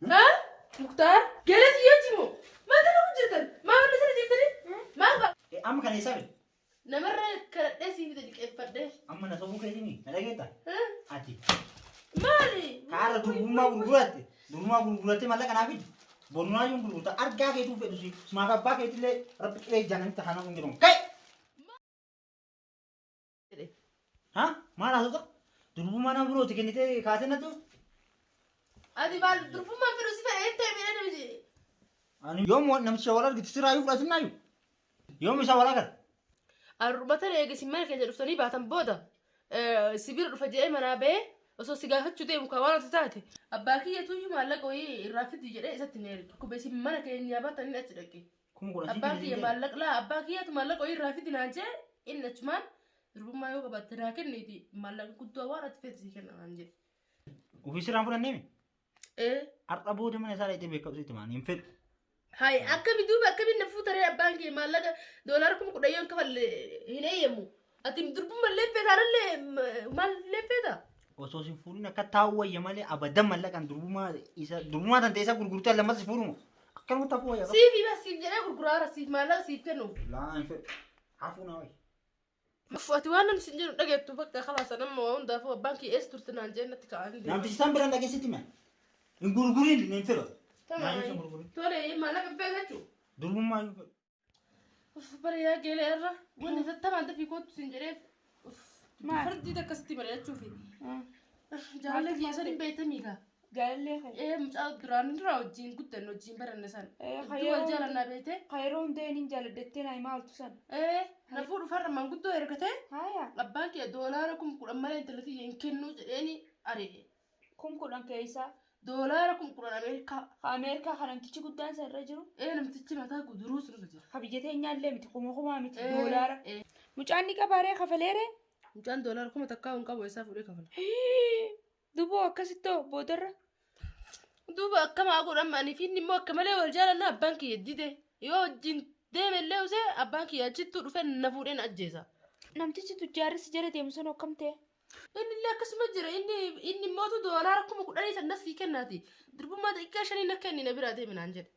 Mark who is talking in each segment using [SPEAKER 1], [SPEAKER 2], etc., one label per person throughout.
[SPEAKER 1] Ha? Muktaar? Galati yoo jimu. Maal kana hojjetan? Maal mana sana jirtanii? Maal ba?
[SPEAKER 2] Amma kana eessaa fide?
[SPEAKER 1] Namarra kadhadhee siif fide liqeeffadhee.
[SPEAKER 2] Amma na sobuu keetiin na dhageetta? Ati.
[SPEAKER 1] Maali?
[SPEAKER 2] Kaarra durbummaa gurguratte. Durbummaa gurguratte mallaqa naa fidi. Bonumaa yoon gurgurta argaa keetuu fedhu si. Sumaaf abbaa keetillee rabbi qilee ijaan namitti haana kun jedhamu. Ka'e! Ha? Maal haasota? Durbummaa nama birooti kennitee kaatee natti
[SPEAKER 1] Ati maal durbummaan fedhu si fedha jettee miidha namichi.
[SPEAKER 2] Ani yoom namicha wal argitu siraayyuu fudhatinnaayyuu? Yoom isa wal agarra?
[SPEAKER 1] Arruma tana eega isin mana keessa dhuftanii baatan booda si bira dhufa jedhee manaa ba'ee osoo si gaafachuu deemu kan waan ati taate abbaa kiyya tuyyuu maallaqa wayii irraa fidi jedhee isatti na erge. Akkuma isin mana keenyaa baatan inni achi dhaqe.
[SPEAKER 2] 10,000 sii
[SPEAKER 1] Abbaan
[SPEAKER 2] kenna
[SPEAKER 1] kiyya
[SPEAKER 2] siin jedhe.
[SPEAKER 1] maallaqa laa abbaa kiyyatu maallaqa wayii irraa fidi naan jedhe inni achumaan durbummaa yoo qabaatte naa kenniiti maallaqa guddaa waan ati feete sii kenna naan jedhe.
[SPEAKER 2] Ofii sirraan fudhanneemi?
[SPEAKER 1] Ee.
[SPEAKER 2] Har'a booda mana isaa dhaqxee beekamtu itti maanii hin fedhu.
[SPEAKER 1] Hay akkami duuba akkamiin na fuutaree abbaan kee maallaqa doolaara 10,000 yoo hin kafalle hin eeyyamu. Ati durbumma illee feeta anallee maal illee feeta?
[SPEAKER 2] Osoo sin fuudhin akka taa'u wayya malee abadan mallaqan durbummaa isa durbummaa tan ta'e isa gurgurtee lammas si fuudhuma. Akkanumatti hafuu wayya.
[SPEAKER 1] Siif hima siif jedhee gurguraara siif maallaqa siif kennu.
[SPEAKER 2] Laa hin fedhu. Hafuu naa wayya.
[SPEAKER 1] Uff ati waan namni sin jedhu hin dhageettu bakka kalaas amma waa hundaafuu abbaan kee eessa turte naan jee natti ka'aa hin deema.
[SPEAKER 2] Namtichi san biraan dhageessitti mee? Hin gurgurin hin fedhu.
[SPEAKER 1] Tamam.
[SPEAKER 2] Maaliif hin gurgurin?
[SPEAKER 1] Tole maallaqa feeta jechuudha.
[SPEAKER 2] Durbummaa hin fedhu.
[SPEAKER 1] Uff bara yaa geelee irra wanni tattamaan dafii kootu sin jedheef uff
[SPEAKER 3] Maal?
[SPEAKER 1] fardii akkasitti mari'achuufi. Jaalallee kiyya san hin beektamii kaa.
[SPEAKER 3] Jaalallee kee.
[SPEAKER 1] Ee mucaa duraan irraa wajjin guddanne wajjin baranne san.
[SPEAKER 3] Ee,
[SPEAKER 1] Hedduu wal jaalannaa beekte.
[SPEAKER 3] Ka yeroo hunda inni jaaladhattee naa himaa oltu san.
[SPEAKER 1] Ee na fuudhu farra manguddoo ergatee
[SPEAKER 3] Haaya.
[SPEAKER 1] abbaan kiyya doolaara 10,000 malee intala tiyya hin kennuu jedheeni ari'e.
[SPEAKER 3] 10,000 keessa.
[SPEAKER 1] Doolaara 10,000 Ameerikaa.
[SPEAKER 3] Ka Ameerikaa ka namtichi guddaan san irra jiru.
[SPEAKER 1] Ee namtichi mataa guduruu sun irra jira.
[SPEAKER 3] Ka biyya teenyaallee miti kuma kumaa miti
[SPEAKER 1] Ee,
[SPEAKER 3] doolaara.
[SPEAKER 1] ee.
[SPEAKER 3] Mucaan ni qabaaree kafaleeree?
[SPEAKER 1] Mucaan doolaara 1000 hin qabu eessaa fuudhee kafala.
[SPEAKER 3] Duboo akkasittoo boodarra.
[SPEAKER 1] Duuba akkam haa godhu amma ani fi inni immoo akka malee wal jaalanna abbaan kiyya dide yoo wajjin deeme illee usee abbaan kiyya achittuu dhufee na fuudhee na ajjeesa.
[SPEAKER 3] Namtichi tujjaarri si jala deemu sun akkam ta'e?
[SPEAKER 1] Inni illee akkasuma jira inni inni immootu doolaara 10,000 san nasii kennaati. Durbummaa daqiiqaa shanii na kenni na biraa deemi naan jedhe.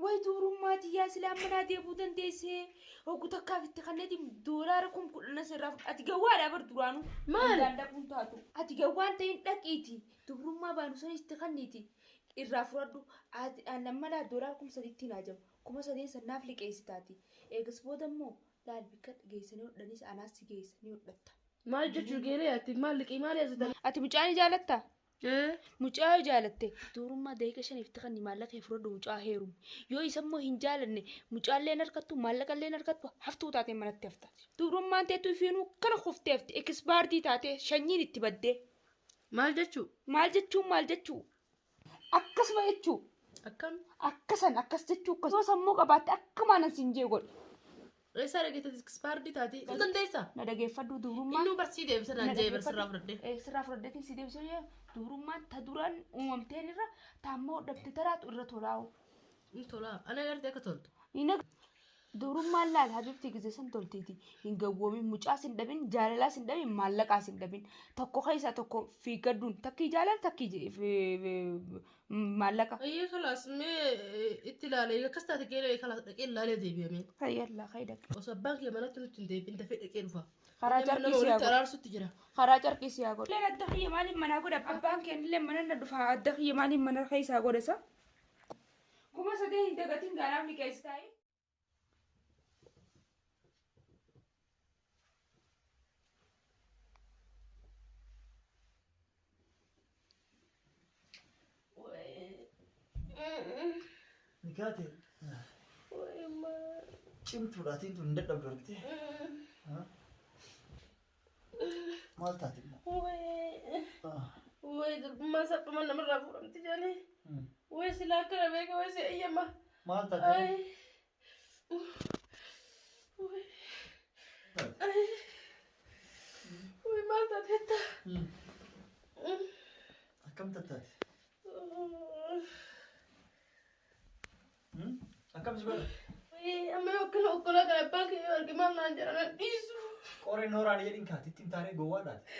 [SPEAKER 3] Way dubrummaa tiyyaa silaa amma naa deebuu dandeessee hoggu takkaaf itti kanneetiin doolaara 10,000 asirraa fudhu. Ati gawwaadha bar duraanuu.
[SPEAKER 1] Maali?
[SPEAKER 3] Dandaan dhaquun taatu. Ati gawwaan ta'in dhaqiiti dubrummaa baanu sanis itti kanniiti irraa fudhadhu. Ati amma laa doolaara 3,000tti hin hajamu. 3,000 san naaf liqeessitaati. Eegas booda immoo laal bikka geessanii hodhanis anaas si geessa ni hodhatta.
[SPEAKER 1] Maal jechuu geelee ati maal liqii maal eessatan?
[SPEAKER 3] Ati mucaa ni jaalattaa?
[SPEAKER 1] Ee.
[SPEAKER 3] Mucaa yoo jaalatte dubrummaa daqiiqa shaniif itti kanni maallaqa kee fudhadhu mucaa heerumi. Yoo isa immoo hin jaalanne mucaallee hin harkattu maallaqallee hin harkattu haftuu taatee manatti haftaati. Dubrummaan teetu ifiinuu kana kuftee hafti ekispaardii taatee shanyiin itti baddee.
[SPEAKER 1] Maal jechuu?
[SPEAKER 3] Maal jechuun maal jechuu? Akkasuma jechuu.
[SPEAKER 1] Akkam?
[SPEAKER 3] Akkasan akkas jechuu akkas. Yoo sammuu qabaatte akkumaan an siin jee godhi.
[SPEAKER 1] Eessaa dhageette expired taati? Ni dandeessaa?
[SPEAKER 3] Na dhageeffadhu dubrummaan.
[SPEAKER 1] Innuu barsii deebisa naan jee bar sirraa fudhadhee.
[SPEAKER 3] Eh, sirraa fudhadheetiin si deebisee jee dubrummaan ta duraan uumamteen irra ta ammoo dhabde taraatu irra tolaa'u.
[SPEAKER 1] Ni tolaa. Ana agartee akka toltu.
[SPEAKER 3] Hin Dubrummaan laal habibti gizee san toltiiti hin gawwoomin mucaas hin dhabin jaalalaas hin dhabin maallaqaas hin dhabin tokko keessaa tokko fiiggadhuun takkii jaalala takkii maallaqa.
[SPEAKER 1] Ayyee kalaas mee itti ilaalee akkas taate geelee kalaas dhaqee ilaalee deebi'ame.
[SPEAKER 3] Fayyallaa kai dhaqe.
[SPEAKER 1] Osoo abbaan kiyya manatti nutti hin deebiin dafee dhaqee dhufa.
[SPEAKER 3] Karaa
[SPEAKER 1] Nama
[SPEAKER 3] carqii si haa
[SPEAKER 1] walitti
[SPEAKER 3] godhu.
[SPEAKER 1] araarsutti jira.
[SPEAKER 3] Karaa carqii si haa godhu. Illeen adda kiyya maaliif manaa godha abbaan keenillee mana na dhufa adda kiyya maaliif mana keessaa godha isa. 3,000 hin dagatin gaanaaf liqeessitaa'e.
[SPEAKER 2] Nikaate cimtuudha atiin tun hin dadhabdu argitee. Maal taate immoo?
[SPEAKER 1] Way durbummaan saphuma namarraa fuudhamti jedhanii. Way silaa akkana beeka way si eeyyama.
[SPEAKER 2] Maal taate?
[SPEAKER 1] Ay. Way. Ay. Way maal taateetta?
[SPEAKER 2] Akkam tattaate? Akkam si godha?
[SPEAKER 1] Way amma yoo akkana okkolaa kana abbaan kee yoo arge maal naan jedha nan dhiisu.
[SPEAKER 2] Qoreen nooraanee jedhin kaati ittiin taanee gowwaadhaati.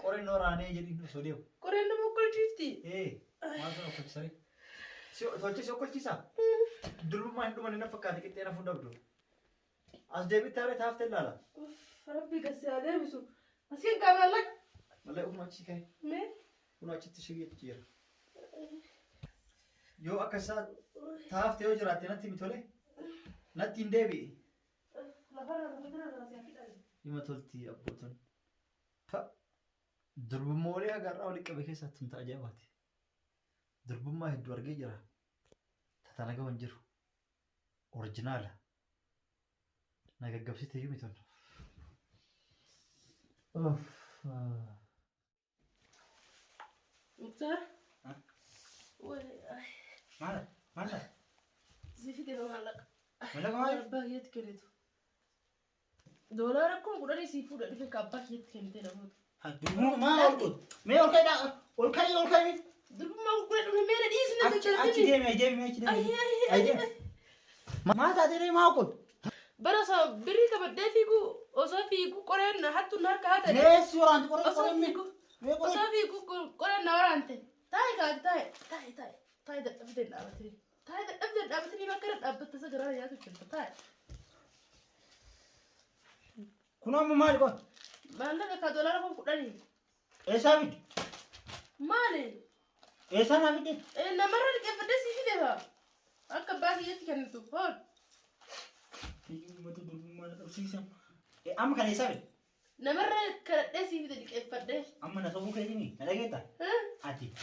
[SPEAKER 2] Qoreen nooraanee jedhin osoo deemu.
[SPEAKER 1] Qoreen nama okkolchiifti.
[SPEAKER 2] Ee.
[SPEAKER 4] Maaltu na okkolchisare? Tolchee si okkolchisaa? Durbummaa hin dhumanne na fakkaate qixxee na fuudhabdu. As deebitti haala taaftee ilaala.
[SPEAKER 1] Rabbi gassi haa deebisu. Asiin kaa maallaqa.
[SPEAKER 4] Mallaqa kun achi ka'e.
[SPEAKER 1] Mee?
[SPEAKER 4] Kun achitti shiggeetu jira. Yoo akka isaa taaftee yoo jiraatte natti himi tole. Natti hin deebi'i.
[SPEAKER 1] Lafarra lafarra lafarra si haa
[SPEAKER 4] Hima tolti abbooton. Pa. Durbummoolee hagarraa walitti qabe keessaa tun ta'a ajaa'ibaati. Durbummaa hedduu argee jira. Tatana gahan jiru. Orjinaala. Na gaggabsite iyyuu miti. Uff.
[SPEAKER 1] Muktaar.
[SPEAKER 2] Ha?
[SPEAKER 1] Maal
[SPEAKER 2] Maal? Maal?
[SPEAKER 1] Si fide maallaqa.
[SPEAKER 2] Maallaqa maali?
[SPEAKER 1] Abbaa kiyyaatti kennitu. Doolaara 10,000 sii fuudha dhufe ka abbaa kiyyaatti kennite namoota.
[SPEAKER 2] Durbummaa maal ol godhu? Mee ol ka'ii ol ka'ii ol ka'ii.
[SPEAKER 1] Durbummaa gurguree dhufe mee na dhiisi na
[SPEAKER 2] Achi achi deemi deemi achi deemi.
[SPEAKER 1] Ay,
[SPEAKER 2] Deemi. Maal taatee ree maa ol
[SPEAKER 1] Bara osoo birrii qabadhee fiigu osoo fiigu qoreen na hattu na harka haatane.
[SPEAKER 2] Mee si waraanti qoree
[SPEAKER 1] Osoo
[SPEAKER 2] qoree mee.
[SPEAKER 1] fiigu
[SPEAKER 2] Mee qoree.
[SPEAKER 1] osoo fiigu qoreen na waraante. Taa'i kaa taa'i taa'i taa'i taa'i dadhabdee hin dhaabatini. Taa'i dadhabdee hin dhaabatini bakka irra dhaabbatte isa garaa nyaatu jirta taa'i.
[SPEAKER 2] Kun amma maali qofa?
[SPEAKER 1] Maallaqa kaa doolaara 10,000.
[SPEAKER 2] Eessaa fidde?
[SPEAKER 1] Maali?
[SPEAKER 2] Eessaa naa fidde?
[SPEAKER 1] Namarra liqeeffadhee sii fide kaa. Akka abbaa kiyyaatti kennitu. Hool.
[SPEAKER 2] Uummata durbummaa na dhabsiisan. Amma kana eessaa fidde?
[SPEAKER 1] Namarra kadhadhee sii fide liqeeffadhee.
[SPEAKER 2] Amma na sobuu keetiin na dhageetta? Ati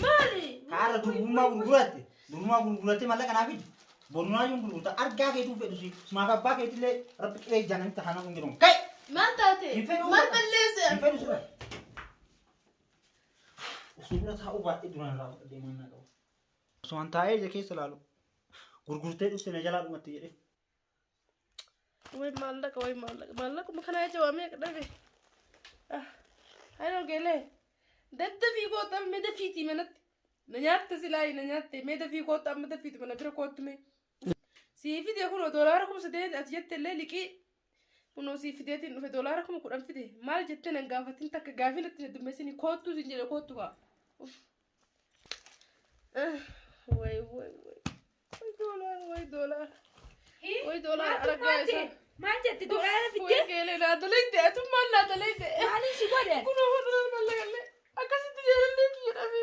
[SPEAKER 1] Maali?
[SPEAKER 2] kaara durbummaa gurguratte durbummaa gurguratte maallaqa naa fidde. Bonumaa gurgurta argaa keetuu fedhu si sumaaf abbaa keetillee rabbi qilee ijaan namitti haana kun jedhamu. Ka'e!
[SPEAKER 1] Maal taate?
[SPEAKER 2] Hin fedhu.
[SPEAKER 1] Maal balleesse?
[SPEAKER 2] Hin fedhu sirra. Osoo bira taa'uu baadhee duraan irraa fudhadhee maal naa qabu. Osoo an taa'ee ija keessa ilaalu gurgurtee dhufte na jalaa dhumatti jedhee.
[SPEAKER 1] Way maallaqa way maallaqa maallaquma kana jecha waa meeqa dhabe. Hayoo geelee daddafii kootu amma dafiitii manatti. Na nyaatte silaa na nyaatte mee dafii kootu amma dafiitii mana bira kootu mee. Sii fide kunoo doolaara 8,000 ati jette illee liqii. Kunoo sii fideetiin dhufe doolaara 10,000 fide maal jettee nan gaafatin takka gaafii natti heddummeessini koottuu siin jedhe koottu kaa. Way way way way doolaara way doolaara. Way doolaara argaa isaa.
[SPEAKER 3] Maal jette doolaara
[SPEAKER 1] Way
[SPEAKER 3] fidde?
[SPEAKER 1] geelee naa dalayte atummaan naa dalayte.
[SPEAKER 3] Maaliin si godhe?
[SPEAKER 1] Kunoo kunoo mallaqallee akkasitti jaalallee kiyya dhabe.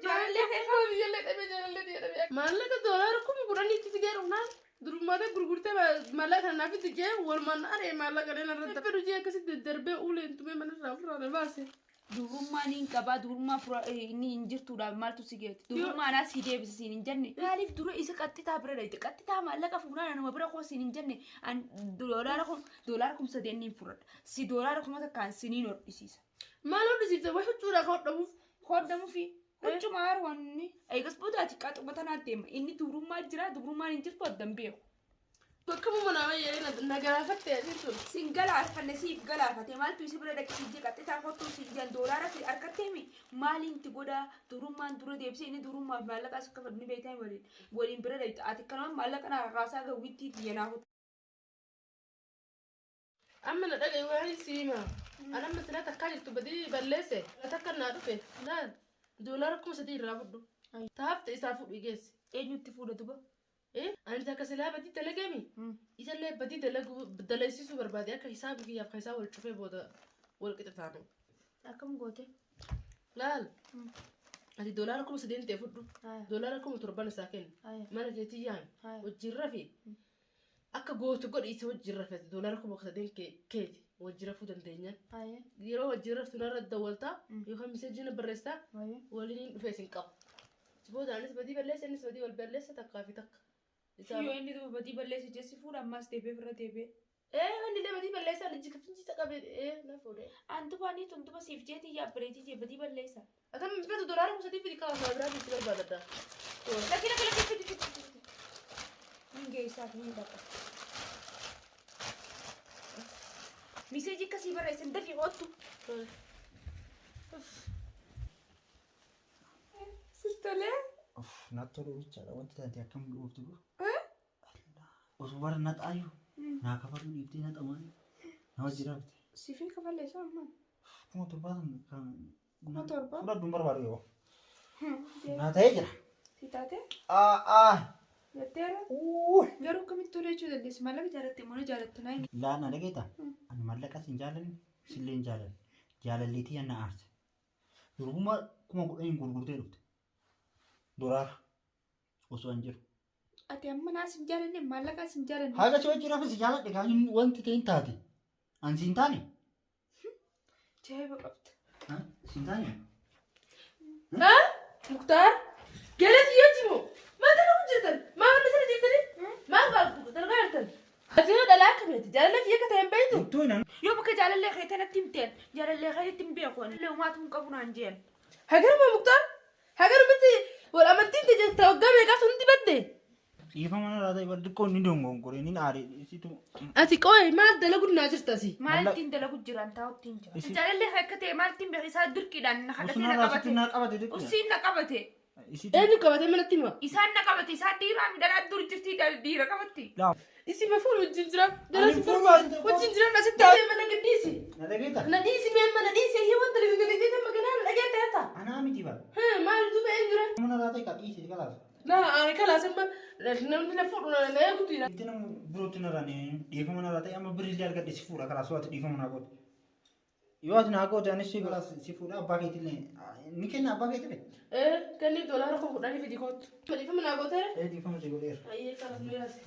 [SPEAKER 3] Jaalallee kee
[SPEAKER 1] Jaalallee dhabe jaalallee kiyya dhabe. Maallaqa doolaara 10,000tti fidee dhufnaan durummaata gurgurtee maallaqa kana naaf itti jee walumaan aree maallaqa leen irratti fedhu jee akkasitti daddarbee uleen tumee manarraa ofirraa na baase.
[SPEAKER 3] Dubrummaa ni hin qabaa dubrummaa fura inni hin jirtuudhaaf maaltu si geete? Dubrummaa anaa si deebisa siin hin jenne. Maaliif dura isa qaxxitaa bira dhayite? Qaxxitaa maallaqa fuunaan anuma bira koo siin hin jenne. An doolaara 8,000 niin fudhadha. Si doolaara 1,000 siniin hodhisiisa.
[SPEAKER 1] Maal hodhisiifte way huccuudhaa ka hodhamuuf.
[SPEAKER 3] Hodhamuufi huccuma haarwanni. Eegas booda ati qaxxuma tanaa deema. Inni dubrummaa jira dubrummaan hin jirtu addan beeku.
[SPEAKER 1] Bakka manaa jedhee na galaafatte asiin sun.
[SPEAKER 3] Sin galaafanne siif galaafate maaltu isa bira dhaqi jee qaxxitaa kottuu siin jedhan doolaara fi harkatti himi maaliin itti godhaa durummaan dura deebisee inni durummaaf maallaqa as akka fedhu ni beektaa waliin waliin bira dhaqxe ati kanuma maallaqa na raasaa gawwittii xiyyanaa
[SPEAKER 1] Amma na dhagaye waan siima. An amma silaa takkaa jirtu badii balleesse. Takka naa dhufe. Laal doolaara 3,000 irraa fudhu. Taafte isaa fudhu geessi.
[SPEAKER 3] Eenyutti fuudha duba?
[SPEAKER 1] Ani takka silaa badii dalagami. Isallee badii dalagsisuu barbaade akka hisaabi kiyyaaf kan isaa wal cufee booda wal qixa taanu.
[SPEAKER 3] Akkam goote?
[SPEAKER 1] Laal. Ati doolaara 8,000 ta'e fudhu. Doolaara 7,000 isaa kennu. Mana keetii yaami. Wajjin rafi. Akka gootu godhi isa wajjin rafi. Doolaara 8,000 keeti wajjin rafuu dandeenyaan. Yeroo wajjin raftu narra dawwaltaa yookaan miseejii na barreessitaa waliin dhufee isin qabu. Booda anis badii balleessa innis badii wal balleessa takkaa fi takka.
[SPEAKER 3] Yoo inni duba badii balleesse jechi fuudha ammaas deebi'ee ofirra deebi'ee.
[SPEAKER 1] Inni illee badii balleessa lijji kafinjiisa qabee na fuudhee.
[SPEAKER 3] An duba ni tun duba siif jeetii yaabbireetii jee badii balleessa.
[SPEAKER 1] Atam fetu doolaara 3,000 fidi kaa'u biraa itti barbaadadha.
[SPEAKER 3] Lakki lakki lakki fidi fidi fidi. Min geessaa fi min dhaqa. Miseejii akkasii barreessan dafii hoottu. Sistolee?
[SPEAKER 2] Natti tolu jechaadha wanti taate akkam dhuuftu dura. Osoo bara naxaayyuu naa kafaluu dhiiftee naxamaa na wajjin rafte.
[SPEAKER 3] Siifin kafalleessa ammaan.
[SPEAKER 2] 7,000 kan
[SPEAKER 3] 7,000?
[SPEAKER 2] Fudhadhu hin barbaadu yoo. Naa ta'ee jira.
[SPEAKER 3] Si taate?
[SPEAKER 2] Aa aa.
[SPEAKER 3] Jetteera?
[SPEAKER 2] Uu.
[SPEAKER 3] Garuu akkamitti tolee jechuu dandeessi? Maallaqa jaalatte moo na jaalatte naa himi.
[SPEAKER 2] Laa na dhageeta. Ani maallaqa sin jaalanne sillee hin jaalanne. Jaalalleetii na aarse. Durbummaa 10,000 gurgurtee dhufte. Doraara. Osoo hin jiru.
[SPEAKER 3] Ati amma naas hin jaalanne maallaqaas hin jaalanne.
[SPEAKER 2] Haga si wajjin hafe si jaaladhe kaan wanti ta'e hin taate. Ani siin taane?
[SPEAKER 3] Ajaa'iba qabda.
[SPEAKER 2] Ha? Siin taane?
[SPEAKER 1] Ha? Muktaar? Galati yoo jimu. Maal dalagu jirtan? Maal mana sana jirtani? Maal dalagaa jirtan? Ati yoo dhalaa akkamiiti? Jaalala kiyya akka ta'e hin beektu?
[SPEAKER 2] Ittuu hin
[SPEAKER 3] Yoo bakka jaalallee kee tanatti himteen jaalallee keetti hin beeku ani. Illee homaatu hin qabu naan jeen.
[SPEAKER 1] Hagaruma Muktaar? Hagarumatti wal amantiin ta'e jirta waggaa meeqaa sun hundi badde?
[SPEAKER 2] Dhiifama narraa ta'e bar xiqqoo inni dongongore inni aare isitu.
[SPEAKER 1] Ati qooyi maal dalagu naa jirta asi?
[SPEAKER 3] Maal
[SPEAKER 2] Malla-
[SPEAKER 3] ittiin dalagu jiran taa'utti hin jira.
[SPEAKER 2] Isi-
[SPEAKER 3] Jaalallee kee akka ta'e maal ittiin beeku isaa dirqiidhaan na kadhatee na
[SPEAKER 2] Usunarraa sitti
[SPEAKER 3] qabate.
[SPEAKER 2] na qabate xiqqoo.
[SPEAKER 3] Ussiin na qabate.
[SPEAKER 2] Isitu.
[SPEAKER 1] Eenyu qabatee manatti hima?
[SPEAKER 3] Isaan na qabate isaan dhiiraa midhaan dur jirti dhiira qabatti.
[SPEAKER 2] Laa.
[SPEAKER 1] Isi ma fuudhu wajjin jira. Jala
[SPEAKER 2] Ani
[SPEAKER 1] si
[SPEAKER 2] fuudhu
[SPEAKER 1] barbaadu. Wajjin jira na sitti hafe mana gadhiisi.
[SPEAKER 2] Na dhageeta?
[SPEAKER 1] Na dhiisi mee mana dhiisi eeyyee wanta lafa gadhiisi maganaa na dhageetta yaata.
[SPEAKER 2] Anaa miti bar.
[SPEAKER 1] Maal duuba eenyu jira?
[SPEAKER 2] Mana irraa ta'e ka dhiisi kalaas.
[SPEAKER 1] Na ani kalaas amma namni na fuudhu na eegutu jira.
[SPEAKER 2] Itti nama birootti narraa dhiifama narraa ta'e amma birrillee argadhe si fuudha kalaas yoo ati dhiifama naa goote. Yoo ati naa goote anis si kalaas si fuudha abbaa keetillee ni kenna abbaa keetillee.
[SPEAKER 1] Ee kenni doolaara 10,000 fidi kootu. Dhiifama naa goote?
[SPEAKER 2] Ee dhiifama si godheera.
[SPEAKER 1] Ayyee kalaas nu yaase.